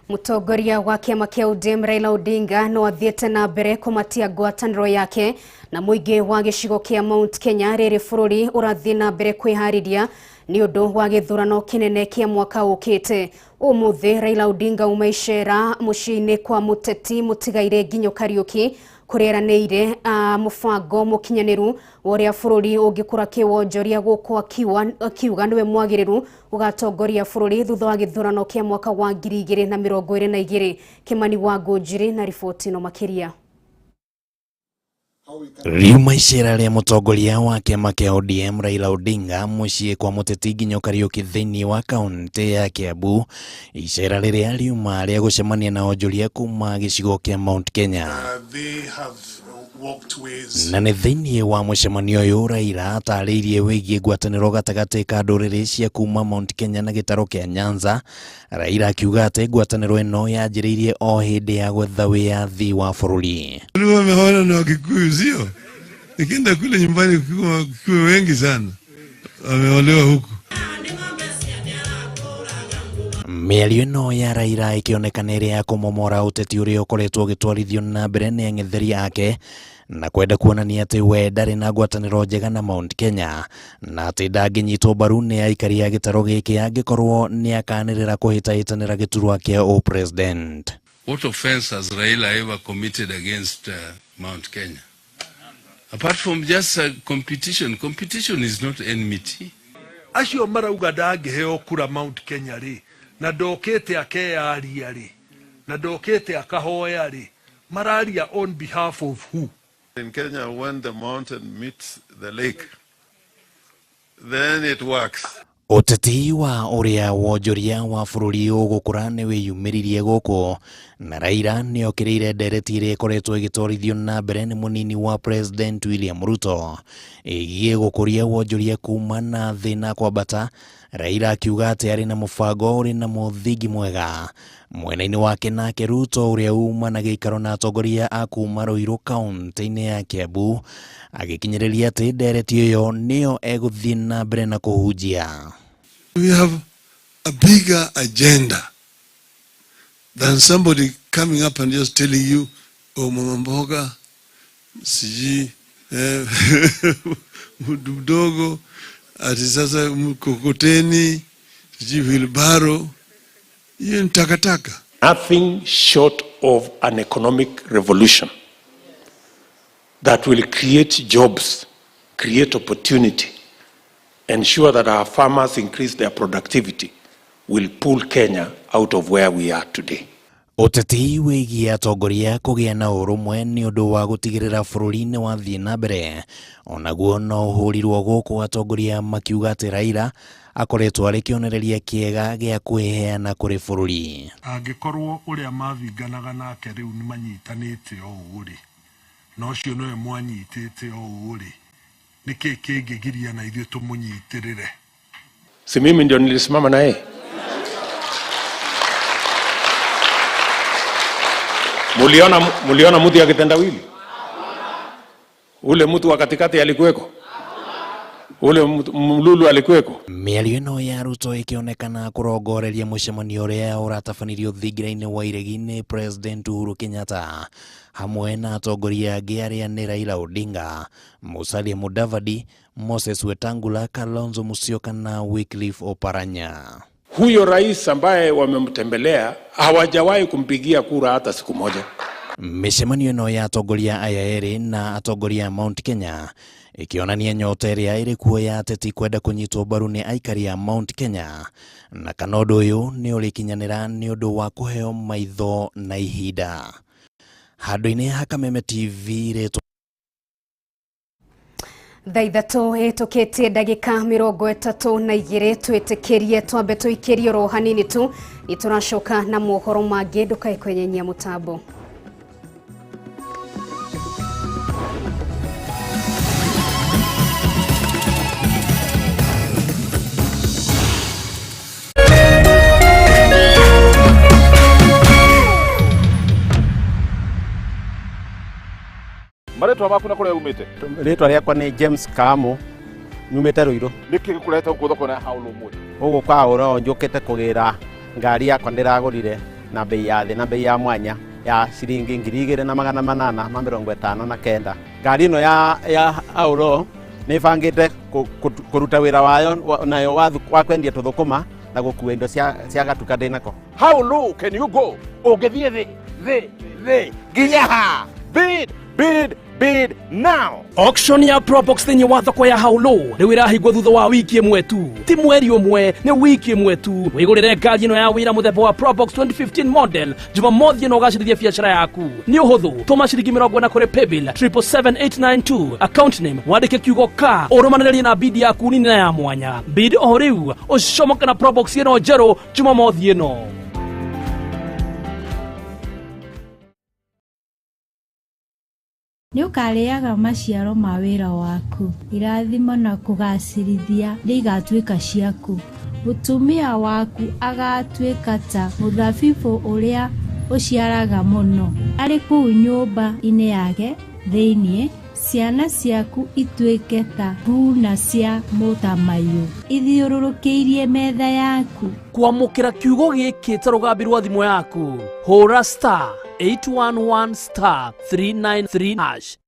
Mũtongoria wa kĩama kĩa ODM Raila Odinga no athiĩte na mbere kũmatia ngwatanĩro yake na mũingĩ wa gĩcigo kĩa Mount Kenya rĩrĩ bũrũri ũrathiĩ na mbere kwĩharĩria nĩ ũndũ wa gĩthurano kĩnene kĩa mwaka ũkĩte. Ũmũthĩ Raila Odinga uma icera mũciĩ-inĩ kwa mũteti mũtigaire Nginyo Kariũki kũrĩa eranĩire mũbango mũkinyanĩru wa ũrĩa bũrũri ũngĩkũra kĩwonjoria gũkũ akiuga nĩwe mwagĩrĩru ũgatongoria bũrũri thutha wa gĩthurano kĩa mwaka wa 2022. Kimani wa Ngũnjiri na riboti ĩno makĩria. Riuma icera rĩa mũtongoria wa kĩama kĩa ODM Raila Odinga mũciĩ kwa mũteti Nginyo Kariũki thĩinĩ wa kaũntĩ ya Kiambu, icera rĩrĩa riuma rĩa gũcemania na onjoria kuma gĩcigo kĩa Mount Kenya. Na nĩ thĩinĩ wa mũcemanio ũyũ Raila atarĩirie wĩgiĩ ngwatanĩro gatagatĩ ka ndũrĩrĩ cia kuma Mount Kenya na gĩtarũ kĩa Nyanza. Raila akiuga atĩ ngwatanĩro ĩno yanjĩrĩirie o hĩndĩ ya gwetha wĩyathi wa bũrũri. Wameona ni Wakikuyu, sio? Nikienda kule nyumbani Wakikuyu wengi sana wameolewa huku. Mĩario ĩno ya Raila ĩkĩonekana ĩrĩ ya kũmomora ũteti ũrĩa ũkoretwo ũgĩtwarithio na mbere nĩ ang'etheri ake na kwenda kuonania atĩ we ndarĩ na ngwatanĩro njega na Mount Kenya na atĩ ndangĩnyitwo mbaru nĩ aikari a gĩtarũ gĩkĩ angĩkorwo nĩ akanĩrĩra kũhĩtahĩtanĩra gĩturwa kĩa ũpresident. What offense has Raila ever committed against Mount Kenya? Apart from just competition, competition is not enmity. Acio marauga ndangĩheo kura Mount Kenya rĩ, na ndokĩte akeyaria rĩ, na ndokĩte akahoya rĩ, mararia on behalf of who? In Kenya, when the mountain meets the lake, then it works. Ũteti wa ũrĩa wonjoria wa bũrũri ũgũkũra nĩ wĩyumĩririe gũkũ na Raila nĩ okĩrĩire ndereti ĩrĩa ĩkoretwo ĩgĩtwarithio na mbere nĩ mũnini wa President William Ruto ĩgiĩ gũkũria wonjoria kuma na thĩ na kwambata. Raila akiuga atĩ arĩ na mũbango ũrĩ na mũthingi mwega. Mwena-inĩ wake nake Ruto ũrĩa uma na gĩikaro na atongoria a kuma Ruiru kaũntĩ-inĩ ya Kiambu agĩkinyĩrĩria atĩ ndereti ĩyo nĩyo egũthiĩ na mbere na kũhunjia. We have a bigger agenda than somebody coming up and just telling you, oh, Mama Mboga, sijui mtu mdogo, ati sasa mkokoteni, sijui wheelbarrow. Hiyo ni takataka. Nothing short of an economic revolution that will create jobs, create opportunity, ensure that our farmers increase their productivity will pull Kenya out of where we are today. Ũteti wĩgiĩ atongoria kũgĩa na ũrũmwe nĩ ũndũ wa gũtigĩrĩra bũrũri nĩ wathiĩ na mbere onaguo no ũhũrirwo gũkũ atongoria makiuga atĩ Raila akoretwo arĩ kĩonereria kĩega gĩa kwĩheana kũrĩ bũrũri. Angĩkorwo ũrĩa mavinganaga nake rĩu nĩ manyitanĩte o ũũ rĩ, na ũcio nĩwe mwanyitĩte o ũũ rĩ, nĩkĩ kĩngĩgiria na ithuĩ tũmũnyitĩrĩre? Si mimi ndio nilisimama na yeye? Muliona mtu ya kitendawili? Ule mtu wa katikati alikuweko? Ule mlulu alikuweko? Mĩario ĩno ya Ruto ĩkĩonekana kũrongoreria mũcemanio ũrĩa ũratabanirio thingira-inĩ wa Iregi nĩ President Uhuru Kenyatta hamwe na atongoria angĩ arĩa nĩ Raila Odinga, Musalia Mudavadi, Moses Wetangula, Kalonzo Musyoka na Wycliffe Oparanya. Huyo rais ambaye wamemtembelea hawajawahi kumpigia kura hata siku moja. Mĩcemanio ĩno ya atongoria aya erĩ na atongoria a Mount Kenya ikĩonania nyota ĩrĩa ĩrĩ kuo ya ateti kwenda kũnyitwo mbaru nĩ aikari a Mount Kenya na kana ũndũ ũyũ nĩ ũrĩkinyanĩra nĩ ũndũ wa kũheo maitho na ihinda. Handũ-inĩ ha Kameme TV rĩtwa Thaa ithatũ ĩtũkĩtie ndagĩka 32 twĩtĩkĩrie twambe tũikĩrie oro hanini tu nĩ tũracoka na mohoro mangĩ ndũkae kwenyenyia mũtambo. Marĩtwa maku na kũrĩa umĩte? Rĩtwa rĩakwa nĩ James Kaamu, nyumĩte Ruiru. Nĩkĩ gĩkũrehete gũkũ thoko ya Haũlũ ũmũthĩ? Gũkũ kwa Haũlũ njũkĩte kũgĩra ngari yakwa ndĩragũrire na bei ya thĩ na bei ya mwanya ya ciringi 2859. Ngari ĩno ya Haũlũ nĩ ĩbangĩte kũruta wĩra wayo nayo wa kwendia tũthũkũma na gũkua indo cia gatuka ndĩnako. How low can you go? Ũngĩthiĩ thĩ thĩ thĩ nginya ha? Bid bid bid now. Auction ya Probox thĩinĩ wa thoko ya Haũlũ rĩu ĩrahingwo thutha wa wiki ĩmwe tu, ti mweri ũmwe, nĩ wiki ĩmwe tu. Wĩgũrĩre ngari ĩno ya wĩra mũthemba wa Probox 2015 model Jumamothi ĩno ũgacĩrithie biacara yaku. Nĩ ũhũthũ, tũma ciringi 40 kũrĩ paybill 777892 account name wandĩke kiugo ka ũrũmanĩrĩrie na bid yaku nini na ya mwanya. Bid o rĩu ũcomoke na Probox ĩno njerũ Jumamothi ĩno. Nĩũkarĩaga maciaro ma wĩra waku, irathimo na kũgaacĩrithia nĩigatuĩka ciaku. Mũtumia waku agaatuĩka ta mũthabibũ ũrĩa ũciaraga mũno, arĩ kũu nyũmba-inĩ yake thĩinĩ, ciana ciaku ituĩke ta thuuna cia mũtamaiyũ ithiũrũrũkĩirie metha yaku. Kwamũkĩra kiugo gĩkĩ ta rũgambi rwa thimũ yaku, hũra star 811 star 393 hash.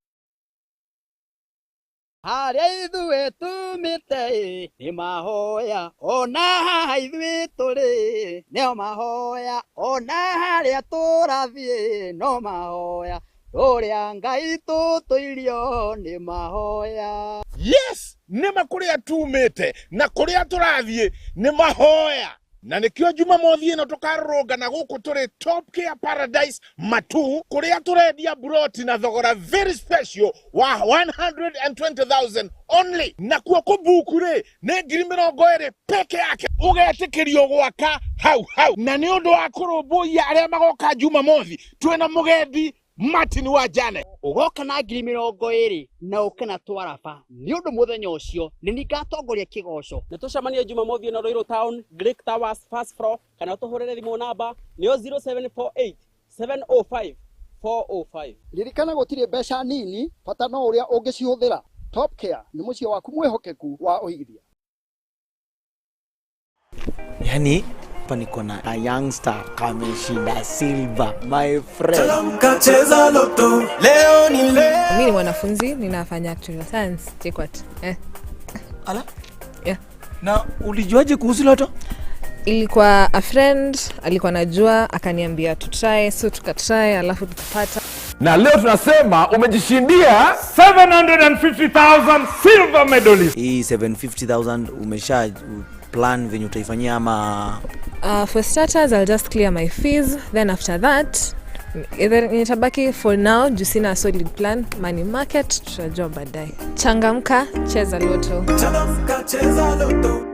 Harĩa ithuĩ tumĩte nĩ mahoya, ona haha ithuĩ tũrĩ nĩo mahoya, ona harĩa tũrathiĩ no mahoya, ũrĩa Ngai tũtũirio nĩ mahoya. Yes, nĩma kũrĩa tumĩte na kũrĩa tũrathiĩ nĩ mahoya. Na nĩkĩo Jumamothi ĩno tũkarũrũngana gũkũ tũrĩ Top Care Paradise Matu kũrĩa tũrendia broti na thogora very special wa 120,000 only. Nakuo kũbuku rĩ nĩ 20,000 peke yake, ũgetĩkĩrio gwaka hau hau. Na nĩ ũndũ wa kũrũmbũiya arĩa magoka Jumamothi twĩna mũgendi Martin wa Jane. Ũgoka na 20,000 na ũke na twaraba nĩ ũndũ mũthenya ũcio nĩ ningatongoria kĩgoco. Na tũcemanie Jumamothi ĩno Ruiru Town, Greek Towers first floor, kana ũtũhũrĩre thimũ namba nĩyo 0748 705 405. Ririkana gũtirĩ mbeca nini, bata no ũrĩa ũngĩcihũthĩra. Top Care nĩ mũciĩ waku mwĩhokeku wa ũigithia. Yani Hapa niko na a youngster kameshinda silver, my friend. Cheza loto, leo ni leo. Mimi ni mwanafunzi, ninafanya actuarial science JKUAT. Ala? Yeah. Na ulijuaje kuhusu loto? Ilikuwa a friend, alikuwa anajua, akaniambia to try, so tukatry, alafu tukapata. Na leo tunasema umejishindia 750,000 silver medalist. Hii 750,000 umesha plan venye utaifanyia ama? For starters, I'll just clear my fees. Then after that, either nitabaki for now, juu sina solid plan, money market, tutajua baadaye. Changamka, cheza loto. Changamka, cheza loto.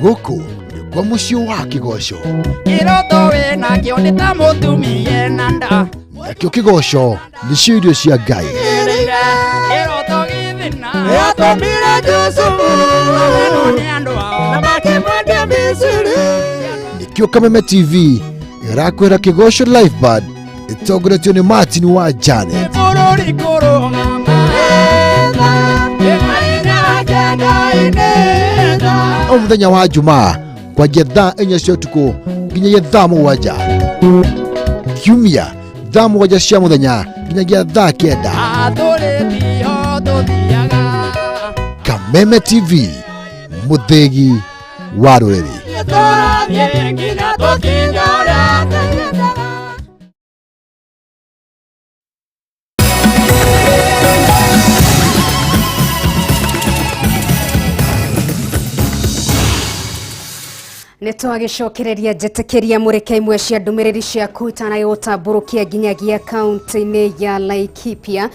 Gũkũ nĩkuo mũciĩ wa kĩgoco. Kĩroto wĩna kĩo nĩ ta mũtumia na nda. Nakĩo kĩgoco nĩcio irio cia Ngai. Kĩroto gĩthĩna yatũmire Jusufu amenwo nĩ andũ ao na makĩmwendia Misiri. Nĩkĩo Kameme TV ĩrakwĩra kĩgoco live band ĩtongoretio nĩ Martin wa Janet. Bũrũri kũrũgama O mũthenya wa Jumaa kwanjia thaa 4 cia ũtukũ nginyagia thaa 7. Kiumia thaa 7 cia mũthenya nginyagia thaa 9. Kameme TV, mũthĩgi wa rũrĩrĩ. Nĩ twagĩcokereria njĩtĩkĩria mũreke imwe cia ndũmĩrĩri ciaku itanagĩgũtambũrũkia nginyagia kaunti-inĩ ya Laikipia,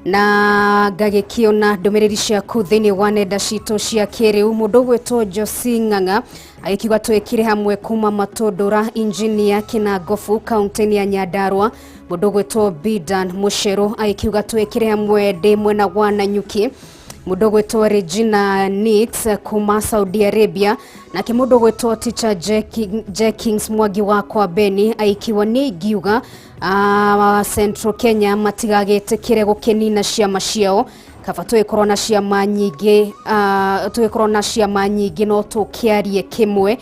na ngagĩkĩona ndũmĩrĩri ciaku thĩinĩ wa nenda citũ cia kĩrĩu. Mũndũ ũgwĩtwo Josi Ng'ang'a agĩkiuga twĩkire hamwe kuma Matũndũra injinia Kĩnangobu kaunti-inĩ ya Nyandarua. Mũndũ ũgwĩtwo Bidan Mũcerũ agĩkiuga twĩkire hamwe ndĩ mwena wa Nanyuki. Mũndũ ũgwĩtwo Regina Nix kuma Saudi Arabia, nake mũndũ ũgwĩtwo Teacher Jenkins Mwangi wa Kwambeni aikiwa nĩ ingiuga Central Kenya matigagĩtĩkĩre gũkĩnina ciama ciao, kaba tũgĩkorwo na ciama nyingĩ, tũgĩkorwo na ciama nyingĩ no tũkĩarie kĩmwe.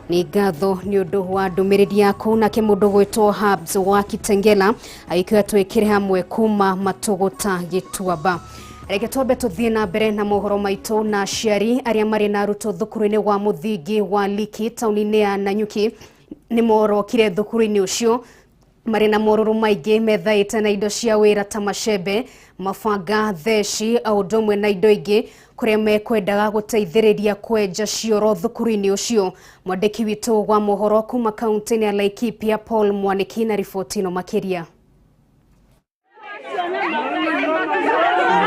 Nĩ ngatho nĩ ũndũ wa ndũmĩrĩri yaku. Nake mũndũ ũgwĩtwo Hubs wa Kitengela agĩkiuga twĩkĩre hamwe kuma Matũgũta Gĩtuamba. Reke twambe tũthiĩ na mbere na mohoro maitũ. Na aciari arĩa marĩ na arutwo thukuru-inĩ wa mũthingi wa Liki taũni-inĩ ya Nanyuki nĩ morokire thukuru-inĩ ũcio marĩ na morũrũ maingĩ, methaĩte na indo cia wĩra ta macembe, mabanga, theci o ũndũ ũmwe na indo ingĩ, kũrĩa mekwendaga gũteithĩrĩria kwenja cioro thukuru-inĩ ũcio. Mwandĩki witũ wa mohoro kuma kaunti-inĩ ya Laikipia Paul Mwaniki na riboti ĩno makĩria.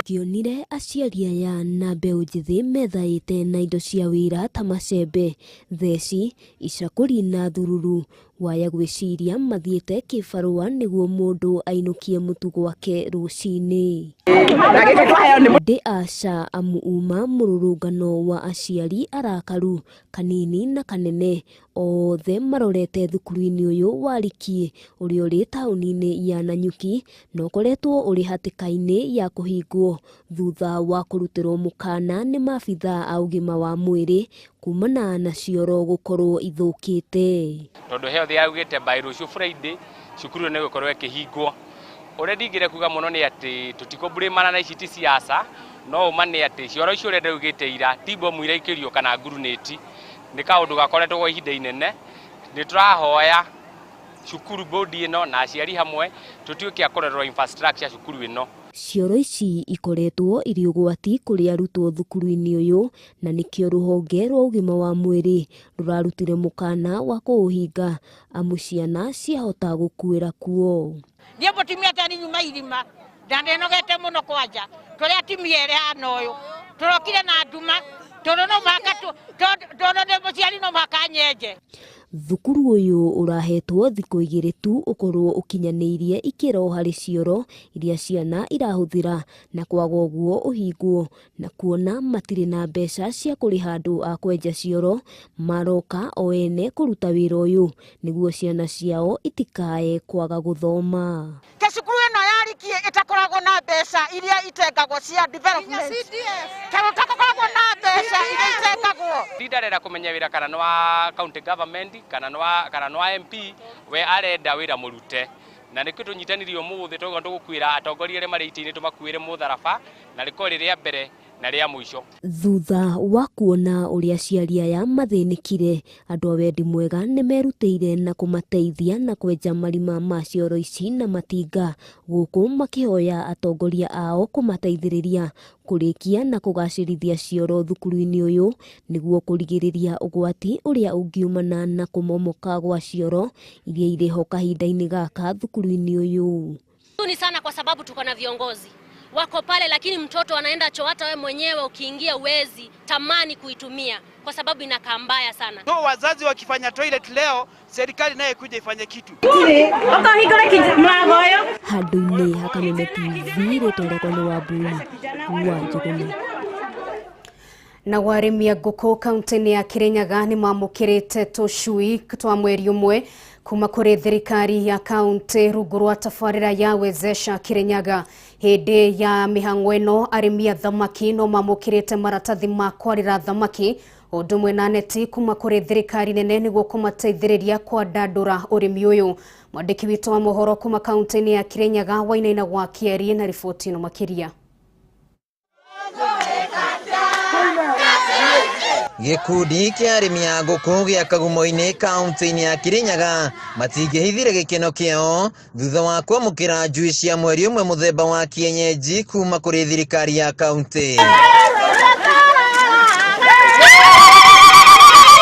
Ngĩonire aciari aya na mbeũ njĩthĩ methaĩte na indo cia wĩra ta macembe, theci, icakũri na thururu, waya gwĩciria mathiĩte kĩbarũa nĩguo mũndũ ainũkie mũtu gwake rũcinĩ. Ndĩ aca amu uma mũrũrũngano wa aciari arakaru kanini na kanene othe marorete thukuru-inĩ ũyũ wa Liki ũrĩa ũrĩ taũni-inĩ ya Nanyuki na ũkoretwo ũrĩ hatĩka-inĩ ya kũhingwo thutha wa kũrutĩrwo mũkana nĩ maabithaa a ũgima wa mwĩrĩ kumana na cioro gũkorwo ithũkĩte. Tondũ health yaugĩte by rũciũ Friday cukuru ĩno ĩgũkorwo ĩkĩhingwo. Ũrĩa ndingĩre kuga mũno nĩ atĩ tũtikũmburimana na ici ti siasa, no ũma nĩ atĩ cioro icio ũrĩa ndaugĩte ira ti bomu iraikĩrio kana ngurunĩti, nĩ kaũndũ gakoretwo kwa ihinda inene. Nĩ tũrahoya cukuru bodi ĩno na aciari hamwe tũtuĩke a kũrorerwo infrastructure cukuru ĩno. Cioro ici ikoretwo irĩ ũgwati kũrĩ arutwo thukuru-inĩ ũyũ na nĩkĩo rũhonge rwa ũgima wa mwĩrĩ rũrarutire mũkana wa kũũhinga amu ciana ciahota gũkuĩra kuo. Niĩ mũtumia tani nyuma irima na nĩnogete mũno kwanja tũrĩ atumia erĩ hana ũyũ tũrokire na nduma tondũ no mũhaka tondũ ndĩ mũciari no mũhaka nyenje. Thukuru ũyũ ũrahetwo thikũ 2 tu ũkorwo ũkinyanĩirie ikĩro harĩ cioro iria ciana irahũthĩra na kwaga ũguo ũhingwo, na kuona matirĩ na mbeca cia kũrĩha andũ a kwenja cioro maroka o ene kũruta wĩra ũyũ nĩguo ciana ciao itikae kwaga gũthoma. Te cukuru ĩno ya Thirikari ki ĩtakoragwo na mbeca iria itengagwo cia development. Tondũ takoragwo na mbeca iria itengagwo. Leader arenda kũmenya wĩra kana nĩ wa county government kana nĩ wa MP, we arenda wĩra mũrute. Na nĩkĩo tũnyitanĩire ũmũthĩ tũgauga tũgũkuĩra atongoria arĩa marĩ itĩ-inĩ tũmakuĩre mũtharaba na rĩkorwo rĩ rĩa mbere na rĩa mũico. Thutha wa kuona ũrĩa aciari aya mathĩnĩkire, andũ a wendi mwega nĩ merutĩire na kũmateithia na kwenja marima ma cioro ici na matinga, gũkũ makĩhoya atongoria ao kũmateithĩrĩria kũrĩkia na kũgacĩrithia cioro thukuru-inĩ ũyũ nĩguo kũrigĩrĩria ũgwati ũrĩa ũngiumana na kũmomoka gwa cioro iria irĩ ho kahinda-inĩ gaka thukuru-inĩ ũyũ. Ni sana kwa sababu tuko na viongozi wako pale, lakini mtoto anaenda choo, hata wewe mwenyewe ukiingia uwezi tamani kuitumia kwa sababu inakaa mbaya sana. So wazazi wakifanya toilet leo, serikali naye kuja ifanye kitu. Handũ-inĩ ha Kameme TV, rĩtwa rĩakwa nĩ Wambui wa Njũgũna. Na arĩmi a ngũkũ kaunti-inĩ ya Kirinyaga nĩ mamũkĩrĩte tũcui twa mweri ũmwe kuma kũrĩ thirikari ya kaunti rungu rwa tabarĩra ya Wezesha Kirinyaga. Hĩndĩ ya mĩhang'o ĩno arĩmi a thamaki no mamũkĩrĩte maratathi ma kwarĩra thamaki ũndũ ũmwe na neti kuma kũrĩ thirikari nene nĩguo kũmateithĩrĩria kwandandũra ũrĩmi ũyũ. Mwandĩki witũ wa mohoro kuma kaunti-inĩ ya Kirinyaga Wainaina wa Kĩeri na riboti ĩno makĩria. Gĩkundi kĩa arĩmi a ngũkũ gĩa Kagumo-inĩ kaunti-inĩ ya Kirinyaga matingĩhithire gĩkeno kĩao thutha wa kwamũkĩra njui cia mweri ũmwe mũthemba wa kienyeji kuma kũrĩ thirikari ya kaunti.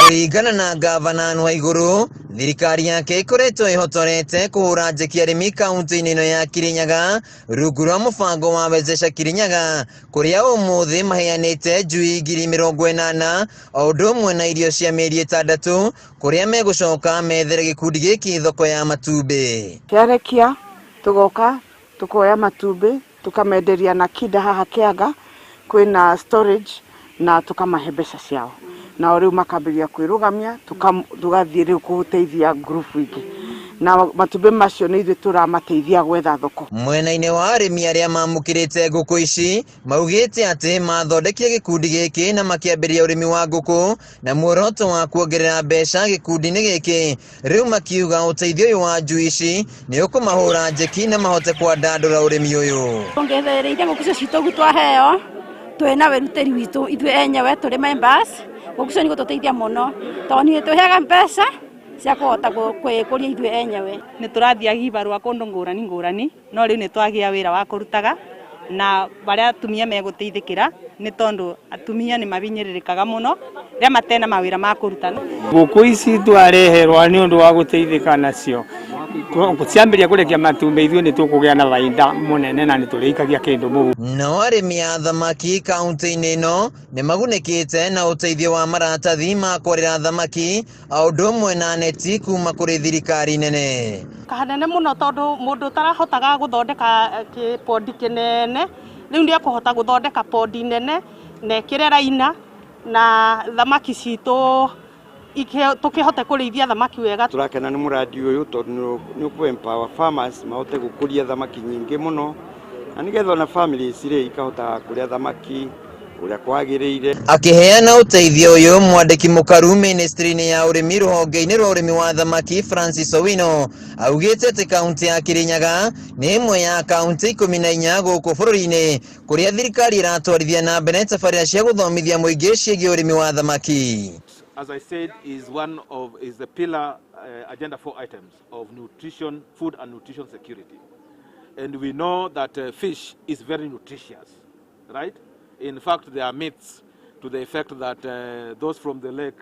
Kũringana na gavana Anne Waiguru, thirikari yake ĩkoretwo ĩhotorete kũhũra njeki arĩmi kaunti-inĩ ĩno ya Kirinyaga rungu rwa mũbango wa Wezesha Kirinyaga kũrĩa ũmũthĩ maheanĩte njui 80,000 o ũndũ ũmwe na irio cia mĩeri 6 kũrĩa megũcoka methere gĩkundi gĩkĩ thoko ya matumbĩ. Kĩarekia tũgoka tũkoya matumbĩ tũkamenderia na kinda haha Kĩanga kwĩna storage na tũkamahe mbeca ciao. Nao rĩu makambĩrĩria kwĩrũgamia tũgathiĩ rĩu kũteithia ngurubu ingĩ na matumbĩ macio nĩ ithuĩ tũramateithia gwetha thoko. Mwena-inĩ wa arĩmi arĩa mamũkĩrĩte ngũkũ ici maugĩte atĩ mathondekire gĩkundi gĩkĩ na makĩambĩrĩria ũrĩmi wa ngũkũ na muoroto wa kuongerera mbeca gĩkundi-inĩ gĩkĩ. Rĩu makiuga ũteithio ũyũ wa njui ici nĩ ũkũmahũra njeki na mahote kwandandũra ũrĩmi ũyũ. Ongereire ngũkũ icio citũ ũguo twaheo twĩna wĩrutĩri witũ ithuĩ enyewe tũrĩ members. Ngũkũ icio nĩ igũtũteithia mũno tondũ nĩ ĩtũheaga mbeca cia kũhota kwĩkũria ithuĩ enyewe. Nĩ tũrathiaga ibarũa kũndũ ngũrani ngũrani no rĩu nĩ twagĩa wĩra wa kũrutaga na barĩa atumia megũteithĩkĩra nĩ tondũ atumia nĩ mabinyĩrĩrĩkaga mũno rĩrĩa matena mawĩra ma kũruta. Ngũkũ ici twareherwa nĩ ũndũ wa gũteithĩka nacio ciambĩrĩria kũrekia matumbĩ ithuĩ nĩ tũkũgĩa na bainda mũnene na nĩ tũrĩikagia kĩndũ mũhuko. Nao arĩmi a thamaki kaunti-inĩ ĩno nĩ magunĩkĩte na ũteithio wa maratathi ma kwarĩra thamaki o ũndũ ũmwe na neti kuma kũrĩ thirikari nene. Kahanene mũno tondũ mũndũ ũtarahotaga gũthondeka kĩpondi kĩnene rĩu nĩ ekũhota gũthondeka pondi nene na ĩkĩre raina na thamaki citũ tũkĩhote kũrĩithia thamaki wega. Tũrakena nĩ mũradi ũyũ tondũ nĩ ũkũ empower farmers mahote gũkũria thamaki nyingĩ mũno na nĩgetha ona families rĩ ikahota kũrĩa thamaki ũrĩa kwagĩrĩire. Akĩheana ũteithio ũyũ mwandĩki mũkaru ministry-inĩ ya ũrĩmi rũhonge-inĩ rwa ũrĩmi wa thamaki Francis Owino augĩte atĩ kaunti ya Kirinyaga nĩ ĩmwe ya kaunti 14 gũkũ bũrũri-inĩ kũrĩa thirikari ĩratwarithia na mbere tabarĩra cia gũthomithia mũingĩ ciĩgiĩ ũrĩmi wa thamaki. As I said, is one of is the pillar agenda 4 items of nutrition, food and nutrition security. And we know that fish is very nutritious, right? In fact, there are myths to the effect that those from the lake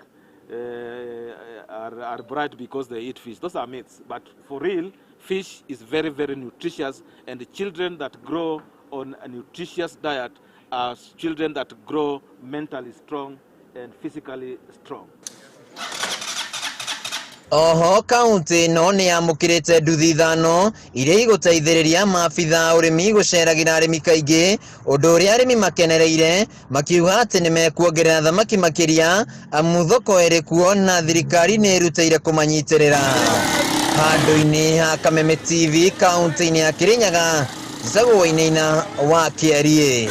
are bright because they eat fish. Those are myths. But for real, fish is very, very nutritious, and the children that grow on a nutritious diet are children that grow mentally strong and physically strong. Oho kaunti ĩno nĩ yamũkĩrĩte nduthi 5 iria igũteithĩrĩria maabitha a ũrĩmi gũceragĩra arĩmi kaingĩ, ũndũ ũrĩa arĩmi makenereire makiuga atĩ nĩ mekuongerera thamaki makĩria amu thoko ĩrĩ kuo na thirikari nĩ ĩrutĩire kũmanyitĩrĩra. Handũ-inĩ ha Kameme TV kaunti-inĩ ya Kirinyaga, Zagu Wainaina wa KRA.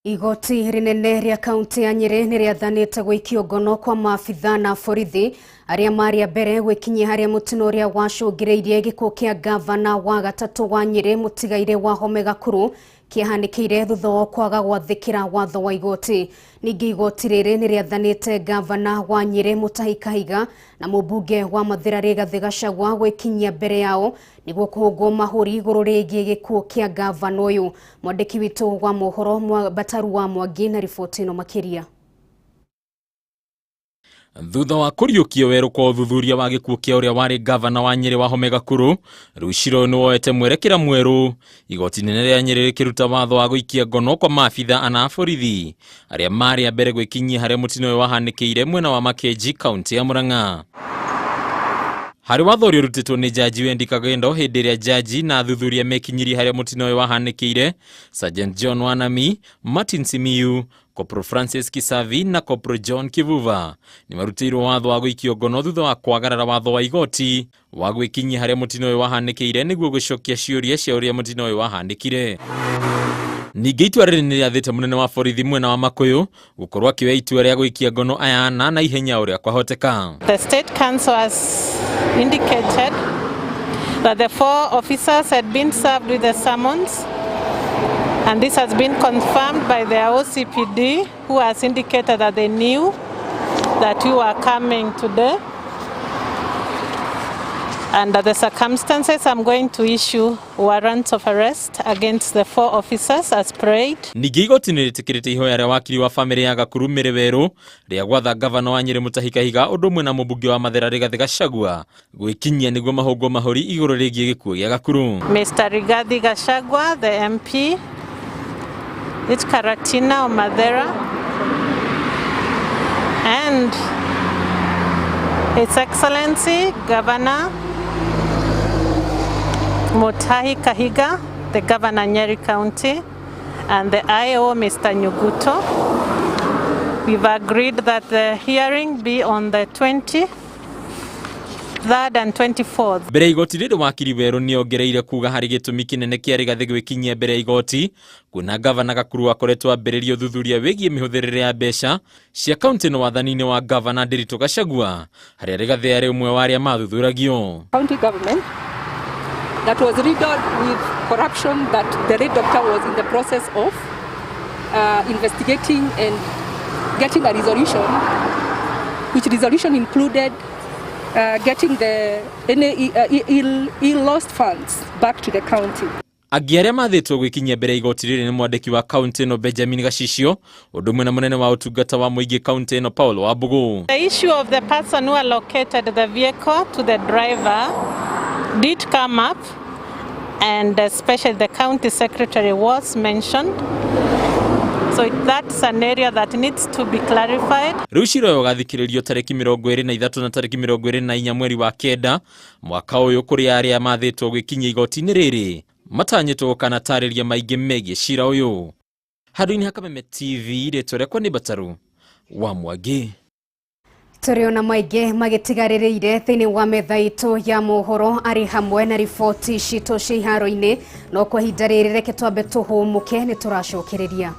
Igoti rinene rĩa kaunti ya Nyeri nĩ rĩathanĩte gũikio ngono kwa maabitha na borithi arĩa marĩ a mbere gwĩkinyia harĩa mũtino ũrĩa wacũngĩrĩirie gĩkuũ kĩa gavana wa gatatũ wa Nyeri mũtigaire Wahome Gakuru kĩahanĩkĩire thutha wa kwaga gwathĩkĩra watho wa igoti. Ningĩ igoti rĩrĩ nĩ rĩathanĩte gavana wa Nyeri Mutahi Kahiga na mũmbunge wa Mathĩra Rigathĩ Gachagua gwĩkinyia mbere yao nĩguo kũhũngwo mahũri igũrũ rĩgiĩ gĩkuũ kĩa gavana ũyũ. Mwandĩki witũ wa mohoro Bataru wa Mwangi na riboti ĩno makĩria. Thutha wa kũriũkio werũ kwa ũthuthuria wa gĩkuũ kĩa ũrĩa warĩ gavana wa Nyeri Wahome Gakuru, rĩu cira ũyũ nĩwoete mwerekera mwerũ. Igoti inene rĩa Nyeri rĩkĩruta watho wa gũikia ngono kwa maabitha ana a borithi arĩa marĩ a mbere gwĩkinyia harĩa mũtino ũyũ wahanĩkĩire mwena wa Makenji, kaunti ya Murang'a. Harĩ watho ũrĩa ũrutĩtwo nĩ Jaji Wendi Kagendo hĩndĩ ĩrĩa jaji na athuthuria mekinyirie harĩa mũtino ũyũ wahanĩkĩire, Sergeant John Wanami, Martin Simiyu, Corporal Francis Kisavi na Corporal John Kivuva nĩmarutĩirwo watho wa gũikio ngono thutha wa kwagarara watho wa igoti wa gwĩkinyia harĩa mũtino ũyũ wahanĩkĩire nĩguo gũcokia ciũria cia ũrĩa mũtino ũyũ wahanĩkire. Ningĩ itua rĩrĩ nĩrĩathĩte mũnene wa borithi mwena wa Makuyu gũkorwo akĩoya itua rĩa gũikia ngono aya ana na ihenya ũrĩa kwahoteka. The State Council has indicated that the 4 officers had been served with the summons, and this has been confirmed by their OCPD, who has indicated that they knew that we were coming today. Under the circumstances, I'm going to issue warrants of arrest against the 4 officers as prayed. Ningĩ igoti nĩrĩtĩkĩrĩte ihoya rĩa wakiri wa bamĩrĩ ya Gakuru Mĩrĩ Werũ rĩa gwatha gavana wa Nyeri Mutahi Kahiga ũndũ ũmwe na mũmbunge wa Mathĩra Rigathĩ Gachagua gwĩkinyia nĩguo mahũngwo mahũri igũrũ rĩgiĩ gĩkuũ gĩa Gakuru. Mr. Rigathi Gachagua, the MP, it's Karatina of Mathera, and His Excellency Governor Mutahi Kahiga, the Governor Nyeri County, and the IO Mr. Nyuguto. We've agreed that the hearing be on the 23rd and 24th. Mbere igoti rĩrĩ wakiri Werũ nĩongereire kuga harĩ gĩtũmi kĩnene kĩa Rigathĩ gwĩkinyia mbere ya igoti kuona gavana Gakuru akoretwo ambĩrĩria ũthuthuria wĩgiĩ mĩhũthĩrĩre ya mbeca cia kaunti na wathani-inĩ wa gavana Ndiritu Gachagua harĩa Rigathĩ arĩ ũmwe wa arĩa mathuthuragio. County government that was riddled with corruption that the late doctor was in the process of investigating and getting a resolution, which resolution included getting the any lost funds back to the county. Angĩ arĩa mathĩtwo gwĩkinyia mbere ya igoti rĩrĩ nĩ mwandĩki wa kaunti ĩno Benjamin Gacicio ũndũ ũmwe na mũnene wa ũtungata wa mũingĩ kaunti ĩno Paul Wambugu. The issue of the person who allocated the vehicle to the driver did come up, and especially the county secretary was mentioned. So that's an area that needs to be clarified. Rĩu cira ũyũ ũgathikĩrĩrio tarĩki 23 na tarĩki 24 mweri wa 9 mwaka ũyũ kũrĩa arĩa mathĩtwo gwĩkinyia igoti-inĩ rĩrĩ matanyĩtwo gũkana tarĩria maingĩ megiĩ cira ũyũ. Handũ-inĩ ha Kameme TV, rĩtwa rĩakwa nĩ Bataru wa Mwangi. Tũrĩ ona maingĩ magĩtigarĩrĩire thĩinĩ wa metha itũ ya mohoro arĩ hamwe na riboti citũ cia iharo-inĩ, no kwa ihinda rĩrĩ reke twambe tũhũmũke nĩ tũracokereria.